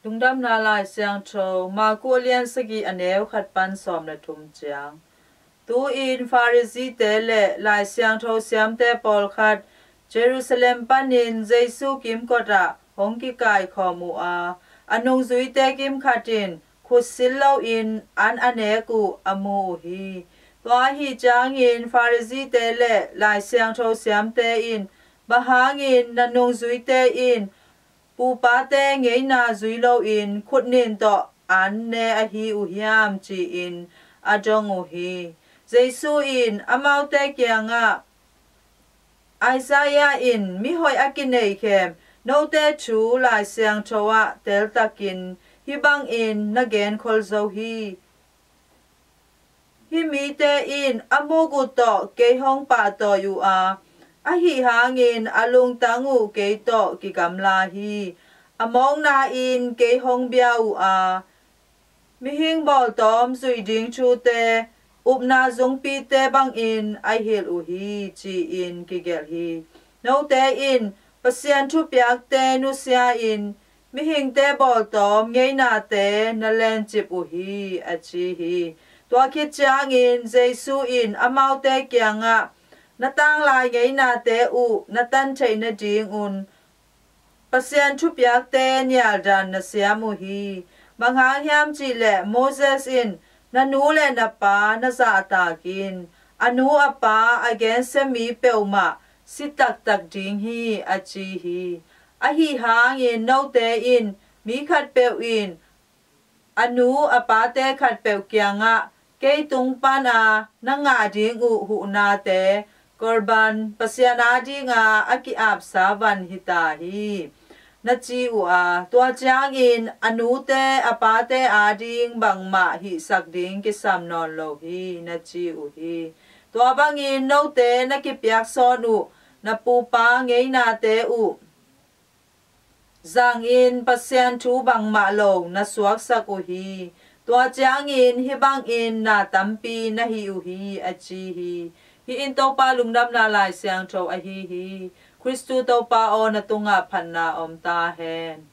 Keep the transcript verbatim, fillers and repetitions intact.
Lungdamna Lai Siangtho, Marku a lian sagih, a neu khat pan sawm le thum ciang. Tu-in Pharisee-te le Lai Siangtho siamte pawlkhat Jerusalem panin Jesu kimkot ah hong kikaikhawm uh a, a nungzuite kimkhat in khut sil loin an a nek uh a mu uh hi. Tua ahih ciangin Pharisee-te le Lai Siangtho siamte in, "Bang hangin na nungzuite in pupate ngeina zui loin khut nin tawh an ne ahi uh hiam?" ci-in a dong uh hi. Jesu in amaute kiangah, "Isaiah in mihoih a kineih khem note thu Lai Siangtho ah teltakin hih bangin na genkhol zo hi: 'Hih mite in a muk uh tawh kei hong pahtawi uh a, ahi hangin a lungtang uh kei tawh kigamla hi. A mawkna-in kei hong bia uh a, mihing bawltawm zuih ding thute upna zungpite bangin a hilh uh hi," ci-in kigelh hi. "Note in Pasian thupiakte nusia-in mihingte bawltawm ngeinate na lencip uh hi," a ci hi. Tua khit ciangin Jesu in amaute kiangah, "Na tanglai ngeinate uh na tan theih nadingun Pasian thupiakte nialdan na siam uh hi. Bang hang hiam cih leh Moses in, 'Na nu le na pa na zahtak in; a nu a pa a gensia mi peuhmah si taktak ding hi,' a ci hi. Ahi hangin note in mi khatpeuh in a nu a pate khatpeuh kiangah, 'Kei tung pana na ngah ding uh huhnate Korban, Pasian adinga a ki-apsa van hi ta hi,' na ci uh a, tua ciangin a nute a pate ading bangmah hihsak ding kisam nawn lo hi, na ci uh hi. Tua bangin note na kipiaksawn uh na pupa ngeinate uh zangin Pasian thu bangmah lo na suaksak uh hi. Tua ciangin hih bangin na tampi na hih uh hi," a ci hi. Hih in Topa Lungdamna Lai Siangtho ahi hi. Khristu Topa aw, na tungah phatna om ta hen.